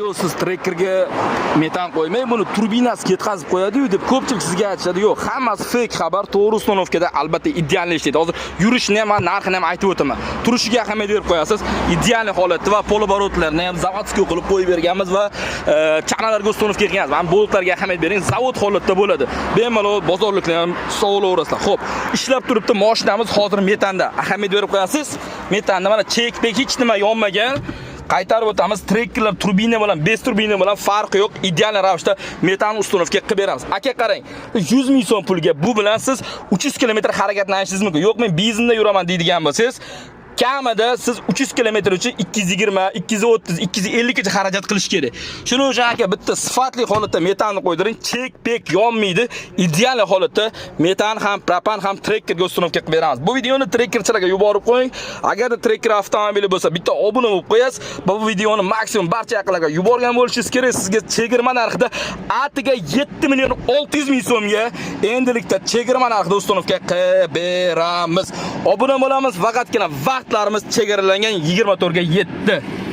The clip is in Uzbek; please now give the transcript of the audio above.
Yo'q, siz trekkerga metan qo'ymang, buni turbinasi ketkazib qo'yadi-yu deb ko'pchilik sizga aytishadi. Yo'q, hammasi fake xabar. To'g'ri установка da albatta идеальный ishlaydi. Hozir yurishini ham, narxini ham aytib o'taman. Turishiga ahamiyat berib qo'yasiz. Идеальный holatda va полуоборот larni ham заводской qilib qo'yib berganmiz va chanalarga установка qilganmiz. Mana boltlarga ahamiyat bering, zavod holatda bo'ladi. Bemalol bozorliklar ham sovulaverasizlar. Xo'p, ishlab turibdi mashinamiz hozir metanda. Ahamiyat berib qo'yasiz. Metanda mana chek-pek hech nima yonmagan. Qaytarib o'tamiz, trekkerlar turbina bilan, без turbina bilan farqi yo'q. Ideal ravishda metan установка qilib beramiz. Aka, qarang, 100 ming so'm pulga bu bilan siz 300 km harakatlanishingiz mumkin. Yo'q, men benzinda yuraman deydigan bo'lsangiz, kamida siz 300 km uchun 220, 230, 250 gacha xarajat qilish kerak. Shuning uchun, aka, bitta sifatli holatda metanni qo'ydiring, chek-pek yonmaydi. Ideal holatda metan ham, propan ham trekkerga установка qilib beramiz. Bu videoni trekkerchilarga yuborib qo'ying. Agarda trekker avtomobili bo'lsa, bitta obuna bo'lib qo'yasiz. Bu videoni maksimum barcha yaqinlarga yuborgan bo'lishingiz kerak. Sizga chegirma narxida atiga 7 million 600 ming so'mga endilikda chegirma narxida установка qilib beramiz. Obuna bo'lamiz, faqatgina vaqtlarimiz chegaralangan 24 ga 7.